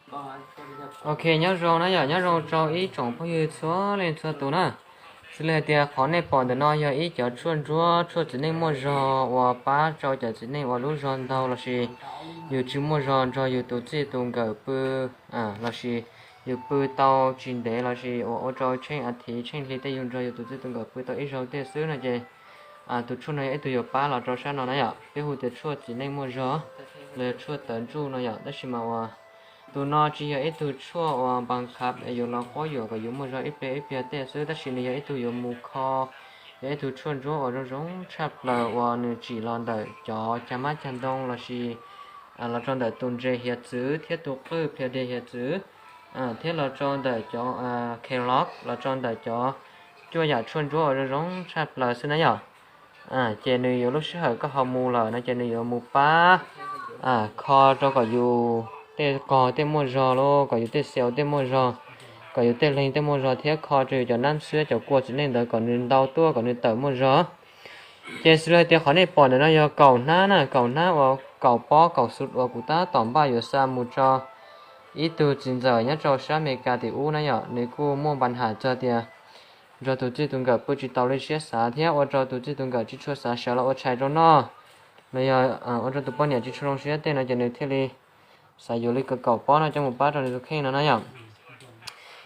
Ok, nyob zoo na yom, nyob zoo rau ib tsoom phooj ywg txhua leej txhua tus na. Xws li hais tias qhov nej pom ntawm no yog ib cov tshuaj ntsuab tshuaj txiv neej muaj zog uas pab rau cov txiv neej uas lub zog ntaug lossis yus tsis muaj zog nrog yus tus txij tus nkawm pw, lossis yus pw tau tsis ntev lossis uas ua rau tsheej a thiv tsheej hli tej yus nrog yus tus txij tus nkawm pw tau ib zaug tej xwb no ces tus tshuaj no yog ib tug yuav pab los rau sab no na yom, peb hu tias tshuaj txiv neej muaj zog los yog tshuaj tawv ntsuj no yom. Tab sis mas uas tus no tsis yog ib tug tshuaj uas npas khab es yuav los quab yuam kom yus muaj zog ib pliag ib pliag tej xwb, tab sis nws yog ib tug yuav mus kho, yog ib tug tshuaj ntsuab uas zoo zoo tshaj plaws uas nws tsim los ntawm cov cag mab cag ntoo lossis los rau ntawm tus ntses hiav txwv thiab tus qwj pliag deg hiav txwv, thiab los rau ntawm cov Kellogg's, los rau ntawm cov cuaj yam tshuaj ntsuab uas zoo zoo tshaj plaws xwb na yom. Ces nws yuav lub sij hawm koj ho mus lawm no ces nws yuav mus pab kho rau kom yus tej qog tej muaj zog los kom yus tej xees tej muaj zog, kom yus tej leeg tej muaj zog thiab kho rau yus cov nab xiab cov kua txiv neej ntawd kom nws ntau tuaj kom nws tawm muaj zog. Ces xws li hais tias qhov nej pom ntawm no yog kaum hnab na, kaum hnab uas kaum pob kaum xub uas kuv tab tom npaj yuav xa mus rau ib tug txiv ntxawm nyob rau sab Amelikas tim ub na yom, nws kuj muaj npa nham txog tias nrog tus txij tus nkawm pw tsis tau li siab xav thiab ua rau tus txij tus nkawm tsis tshua xav sawv los ua tshais rau noj, los yog ua rau tus poj niam tsis tshua zoo siab tej no ces nws thiaj li xav yuav li kaum pob no coj mus pab rau nws tus kheej no na yom.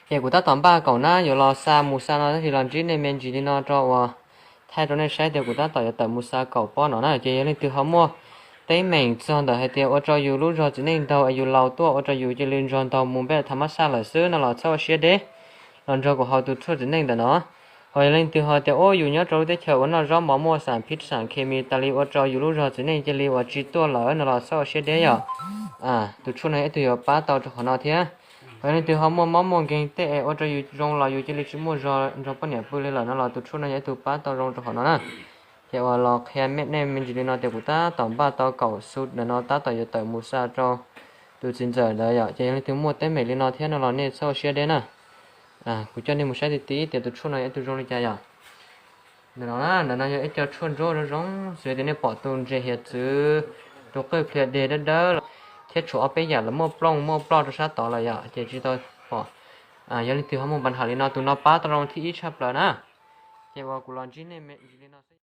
Ces kuv tab tom npaj kaum hnab yuav los xa mus xa no tab sis los ntsib nej me ntsis li no rau uas thaij rau nej saib tias kuv tab tom yuav tawm mus xa kaum pob no na. Ces yog leej twg ho muaj teeb meem txog ntawm hais tias ua rau yus lub zog txiv neej ntaug es yus laus tuaj ua rau yus cia li nrog ntaug mus npej tha mab xaj lawm xwb no los txhob ua siab deb, los nrog kuv haus tus tshuaj txiv neej ntawm no. Ho yog leej twg ho tias ua yus nyob rau lub teb chaws uas noj zaub mov muaj xam phij xam khes mis tas li ua rau yus lub zog txiv neej cia li uas tsis tuaj lawm no los txhob ua siab deb yom. Tus tshuaj no ib tug yuav pab tau rau qhov no thiab. Ho yog leej twg ho muaj mob muaj nkeeg tej es ua rau yus zoo los yus cia li tsis muaj zog nrog poj niam pw li lawm no los tus tshuaj no yog ib tug pab tau zoo rau qhov no na. Ces uas los qhia nej me ntsis li no tias kuv tab tom npaj tau kaum xub ntawm no tab tom yuav tawm mus xa rau tus txiv ntxawm ntawd yom. Ces yog leej twg muaj teeb meem li no thiab no los nej txhob ua siab deb na. Kuv coj nej mus saib tib tib tias tus tshuaj no yog ib tug zoo li cas yom. Ntawm no na, ntawm no yog ib co tshuaj ntsuab zoo zoo xws tias nej pom tus ntses hiav txwv, tus qwj pliag deg dawb dawb thiab tshuav ob peb yam los muaj plooj muaj ploj rau sab tod lawm yom, ces tsis tau pom. Yog leej twg ho muaj npa nham li no tus no pab tau zoo thib ib tshaj plaws na. Ces uas kuv los ntsib nej me ntsis li no xwb.